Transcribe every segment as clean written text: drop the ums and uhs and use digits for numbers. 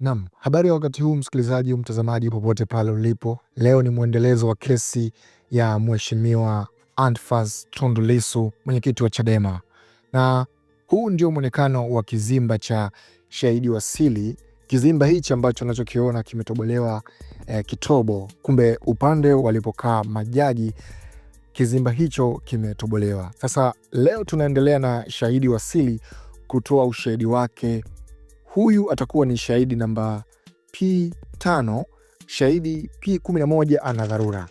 Naam, habari ya wakati huu msikilizaji, mtazamaji, popote pale ulipo. Leo ni mwendelezo wa kesi ya Mheshimiwa Antiphas Tundu Lissu, mwenyekiti wa Chadema, na huu ndio mwonekano wa kizimba cha shahidi Wasili. Kizimba hichi ambacho unachokiona kimetobolewa kitobo, kumbe upande walipokaa majaji kizimba hicho kimetobolewa. Sasa leo tunaendelea na shahidi Wasili kutoa ushahidi wake. Huyu atakuwa ni shahidi namba P5. Shahidi P11 ana dharura.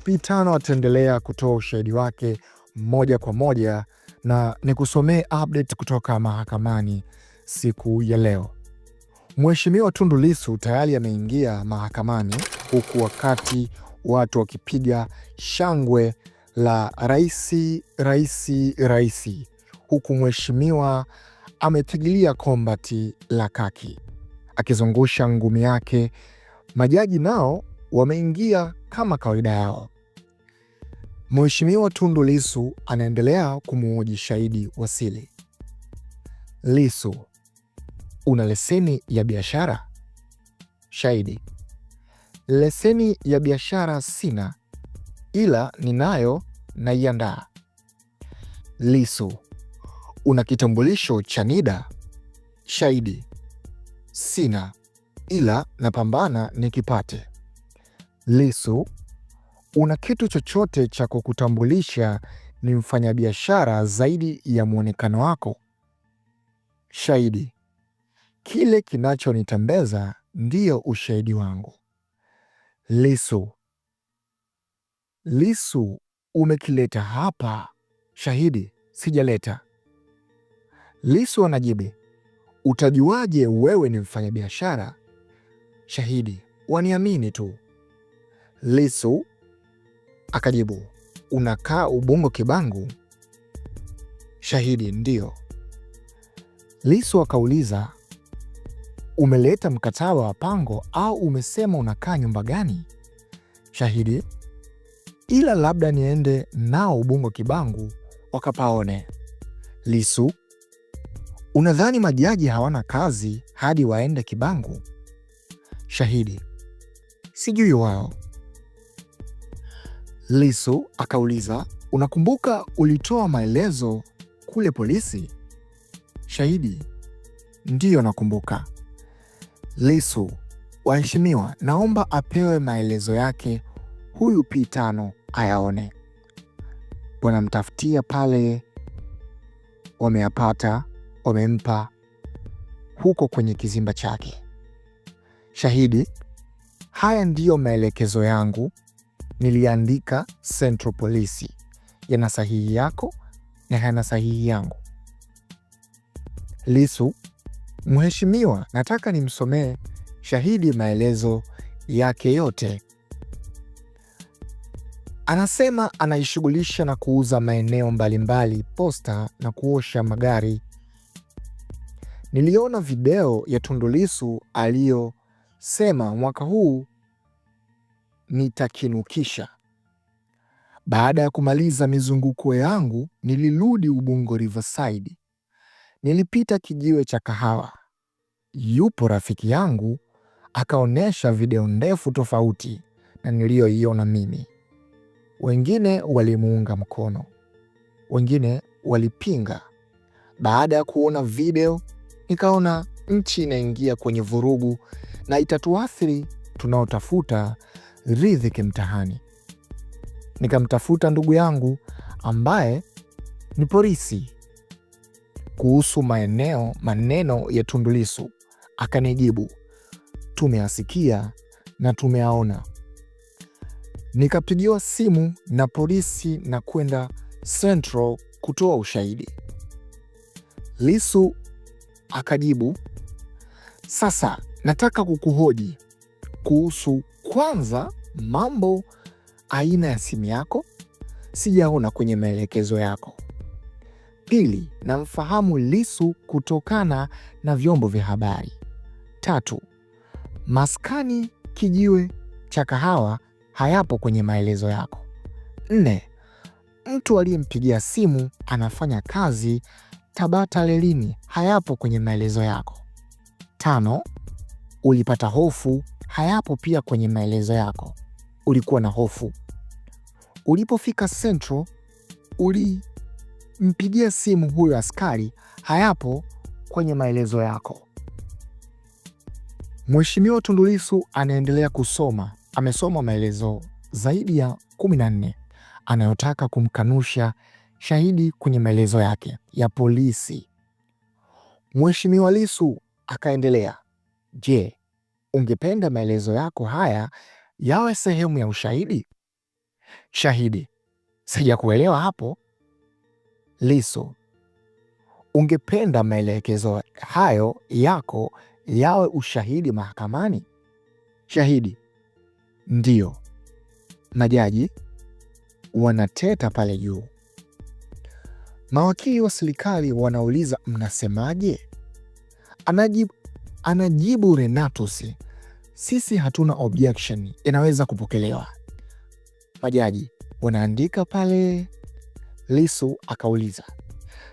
P5 ataendelea kutoa ushahidi wake moja kwa moja, na nikusomee update kutoka mahakamani siku ya leo. Mheshimiwa Tundu Lissu tayari ameingia mahakamani huku wakati watu wakipiga shangwe la raisi, raisi, raisi, huku mheshimiwa amepigilia kombati la kaki akizungusha ngumi yake. Majaji nao wameingia kama kawaida yao. Mheshimiwa Tundu Lissu anaendelea kumuhoji shahidi Wasili. Lissu: una leseni ya biashara? Shahidi: leseni ya biashara sina, ila ninayo naiandaa. Lissu: una kitambulisho cha NIDA? Shahidi: sina, ila napambana nikipate. Lissu: una kitu chochote cha kukutambulisha ni mfanyabiashara zaidi ya mwonekano wako? Shahidi: kile kinachonitembeza ndiyo ushahidi wangu. Lissu: Lissu, umekileta hapa? Shahidi: sijaleta. Lissu anajibu, utajuaje wewe ni mfanyabiashara? Shahidi: waniamini tu. Lissu akajibu, unakaa Ubungo Kibangu? Shahidi: ndiyo. Lissu akauliza, umeleta mkataba wa pango au umesema unakaa nyumba gani? Shahidi: ila labda niende nao Ubungo Kibangu wakapaone. Lissu: unadhani majaji hawana kazi hadi waende Kibangu? Shahidi: sijui wao. Lissu akauliza, unakumbuka ulitoa maelezo kule polisi? Shahidi: ndiyo nakumbuka. Lissu: waheshimiwa, naomba apewe maelezo yake huyu P5 ayaone. Wanamtafutia pale, wameyapata, wamempa huko kwenye kizimba chake. Shahidi: haya ndiyo maelekezo yangu niliandika Central Polisi, yana sahihi yako na hayana sahihi yangu. Lissu: mheshimiwa, nataka nimsomee shahidi maelezo yake yote. Anasema anaishughulisha na kuuza maeneo mbalimbali posta na kuosha magari. Niliona video ya Tundu Lissu aliyosema mwaka huu nitakinukisha. Baada ya kumaliza mizunguko yangu, nilirudi Ubungo Riverside. Nilipita kijiwe cha kahawa. Yupo rafiki yangu akaonyesha video ndefu tofauti na niliyoiona mimi. Wengine walimuunga mkono, wengine walipinga. Baada ya kuona video, nikaona nchi inaingia kwenye vurugu na itatuathiri tunaotafuta riziki mtaani. Nikamtafuta ndugu yangu ambaye ni polisi kuhusu maneno ya Tundu Lissu, akanijibu tumeyasikia na tumeyaona. Nikapigiwa simu na polisi na kwenda Central kutoa ushahidi. Lissu akajibu, sasa nataka kukuhoji kuhusu kwanza mambo aina ya simu yako sijaona kwenye maelekezo yako. Pili, namfahamu Lissu kutokana na vyombo vya habari. Tatu, maskani kijiwe cha kahawa hayapo kwenye maelezo yako. Nne, mtu aliyempigia simu anafanya kazi Tabata lelini hayapo kwenye maelezo yako. Tano, Ulipata hofu, hayapo pia kwenye maelezo yako. Ulikuwa na hofu. Ulipofika Central ulimpigia simu huyo askari, hayapo kwenye maelezo yako. Mheshimiwa Tundu Lissu anaendelea kusoma, amesoma maelezo zaidi ya 14 anayotaka kumkanusha shahidi kwenye maelezo yake ya polisi. Mheshimiwa Lissu akaendelea, je, ungependa maelezo yako haya yawe sehemu ya ushahidi? Shahidi, sijakuelewa hapo. Lissu, ungependa maelekezo hayo yako yawe ushahidi mahakamani? Shahidi, ndiyo. Majaji wanateta pale juu. Mawakili wa serikali wanauliza mnasemaje? Anajibu Renatus, sisi hatuna objection, inaweza kupokelewa. Majaji wanaandika pale. Lissu akauliza,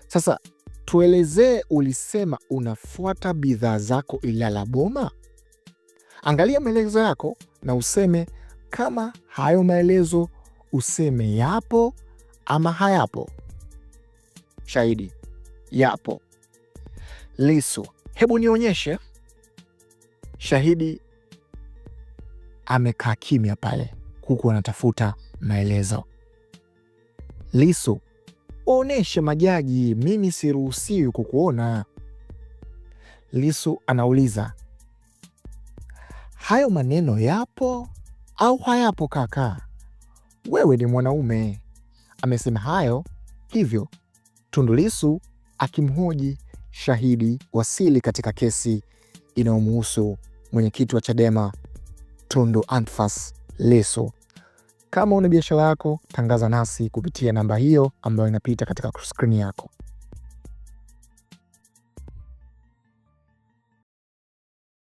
sasa tuelezee, ulisema unafuata bidhaa zako Ilala Boma? Angalia maelezo yako na useme kama hayo maelezo useme yapo ama hayapo. Shahidi: yapo. Lissu: hebu nionyeshe. Shahidi amekaa kimya pale huku anatafuta maelezo. Lissu: waoneshe majaji, mimi siruhusiwi kukuona. Lissu anauliza, hayo maneno yapo au hayapo kaka? Wewe ni mwanaume. Amesema hayo hivyo Tundu Lissu akimhoji shahidi wasili katika kesi inayomuhusu mwenyekiti wa Chadema Tundu Antiphas Lissu. Kama una biashara yako, tangaza nasi kupitia namba hiyo ambayo inapita katika skrini yako.